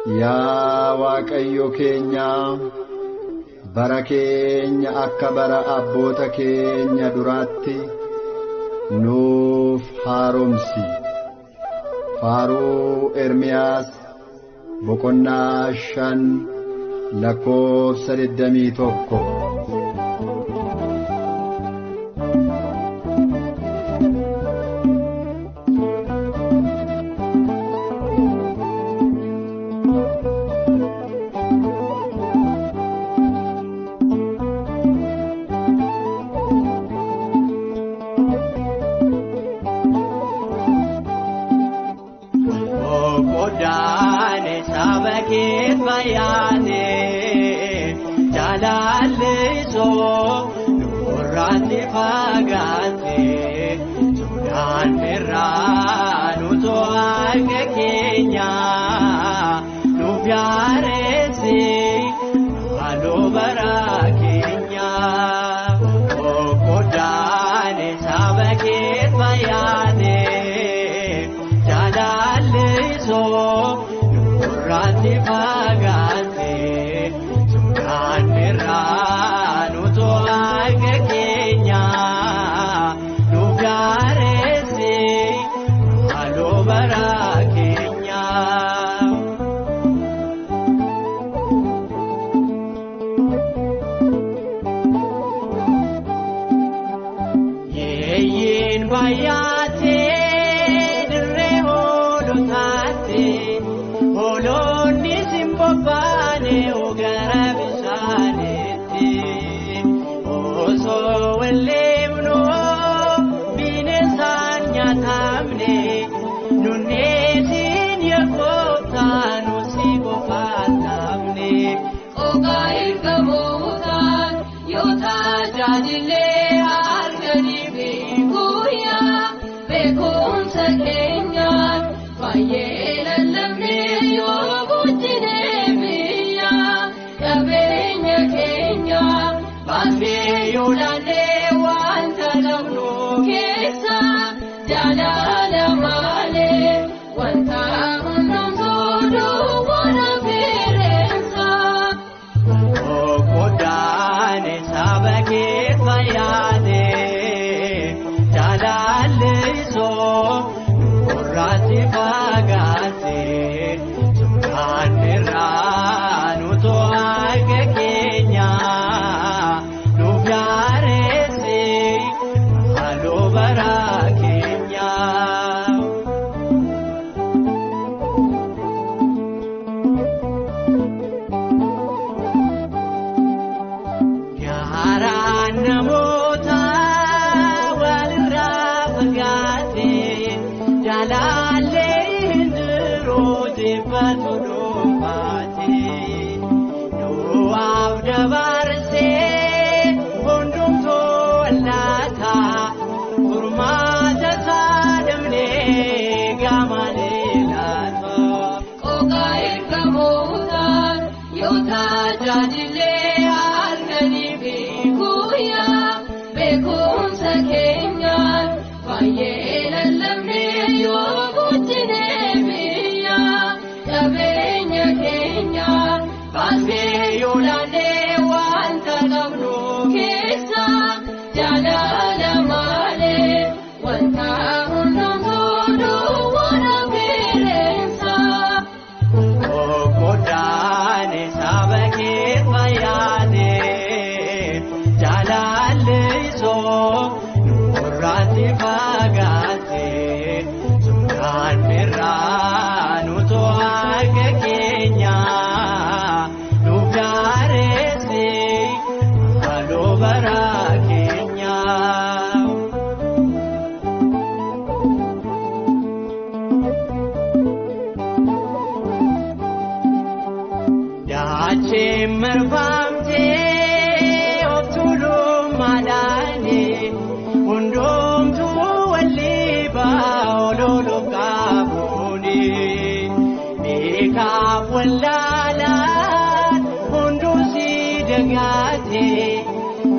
Yaa Waaqayyo keenya, bara keenya akka bara abboota keenya duraatti nuuf haaromsi. Faaruu Ermiyaas boqonnaa 5 lakkoofsa 21.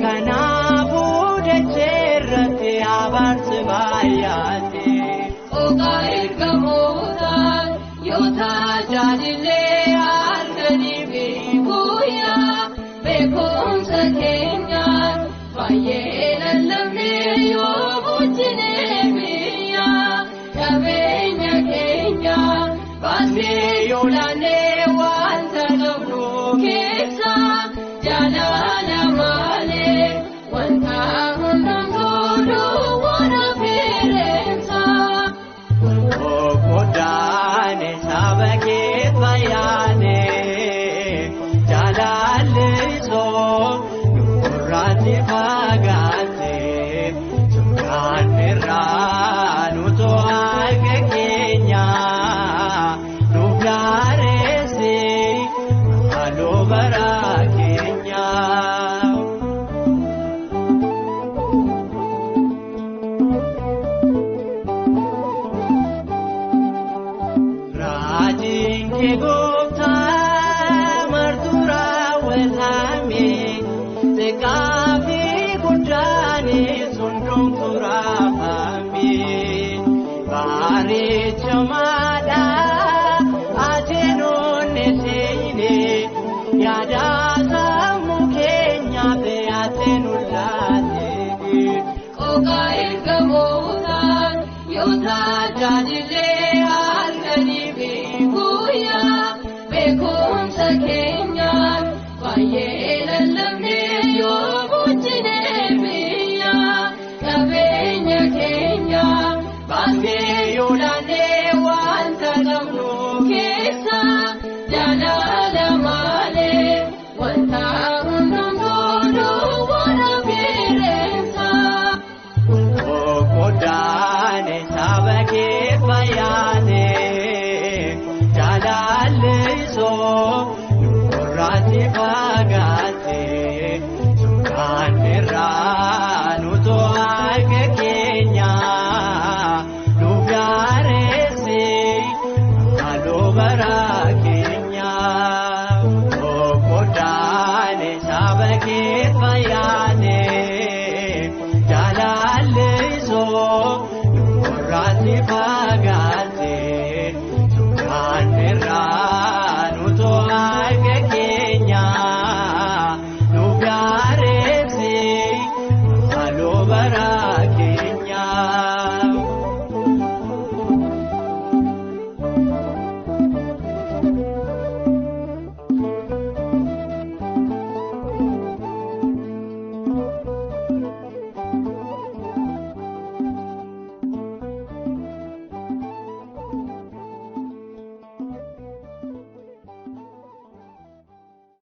Kanaafuu dachee irratti abaarsi baay'ate. Ogaa ergamootaan yoo tajaajillee. Yoolaanee wanta qabnu keessa jaalala malee wanta hundumtuu duwwaana fireensa. Kodaane saba kee fayyaane jaalallisoo nurraatti fagaate sukkaan irraa nutoo akka keenya nu gaareesse halluu bara keenya. Raajiin kee gooftaa martuu raawwatame xiqqaa fi guddaanis hundumtuu raafame bareecha maadhaa ati nuunni seene yaada sammuu keenya beeyate nu laate. Qoqa ergamootaan yoo tajaajillee halkanii fi guyyaa beekumsa keenyaan baay'ee lallabnee yoo bulchinee biyya qabeenya keenya baasnee yoolaanee wanta qabnu keessa jaalala malee wanta hundumtuu duwwaana fireensa. Kodaane saba kee fayyaane jaalallisoo nurraatti fagaate sukkaan irraa nutoo akka keenya nu gaareesse halluu bara keenya. Kodaane saba kee fayyaane jaalallisoo nurraatti fagaate.